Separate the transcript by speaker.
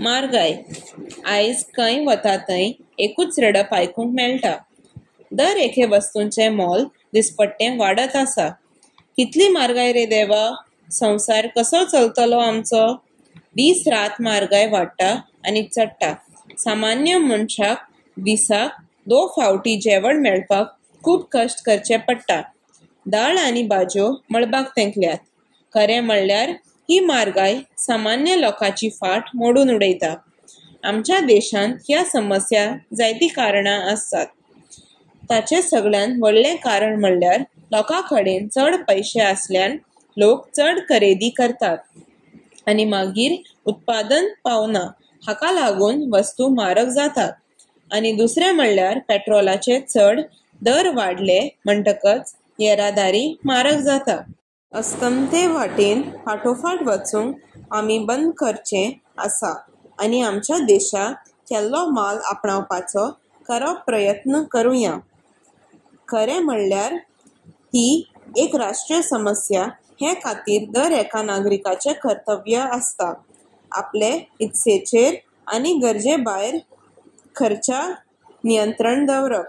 Speaker 1: म्हारगाय. आयज खंय वता थंय एकूच रडप आयकूंक मेळटा. दर एके वस्तूंचें मोल दिसपट्टें वाडत आसा. कितली म्हारगाय रे देवा! संवसार कसो चलतलो आमचो? दीस रात म्हारगाय वाडटा आनी चडटा. सामान्य मनशाक दिसाक 2 फावटी जेवण मेळपाक खूब कश्ट करचे पडटा. दाळ आनी भाजयो मळबाक तेंकल्यात. खरें म्हणल्यार ही म्हारगाय सामान्य लोकांची फाट मोडून उडयता. आमच्या देशांत ह्या समस्या जायतीं कारणां आसात. ताचें सगळ्यांत व्हडलें कारण म्हणल्यार लोकां कडेन चड पयशे आसल्यान लोक चड खरेदी करतात आनी मागीर उत्पादन पावना. हाका लागून वस्तू म्हारग जातात. आनी दुसरें म्हणल्यार पेट्रोलाचे चड दर वाडले म्हणटकच येरादारी म्हारग जाता. अस्तमते वाटेन फाटोफाट वचूंक आमी बंद करचें आसा आनी आमच्या देशांत केल्लो माल आपणावपाचो खरो प्रयत्न करुया. खरें म्हणल्यार ही एक राष्ट्रीय समस्या हे खातीर दर एका नागरिकाचें कर्तव्य आसता आपले इत्सेचेर आनी गरजे भायर खर्चा नियंत्रण दवरप.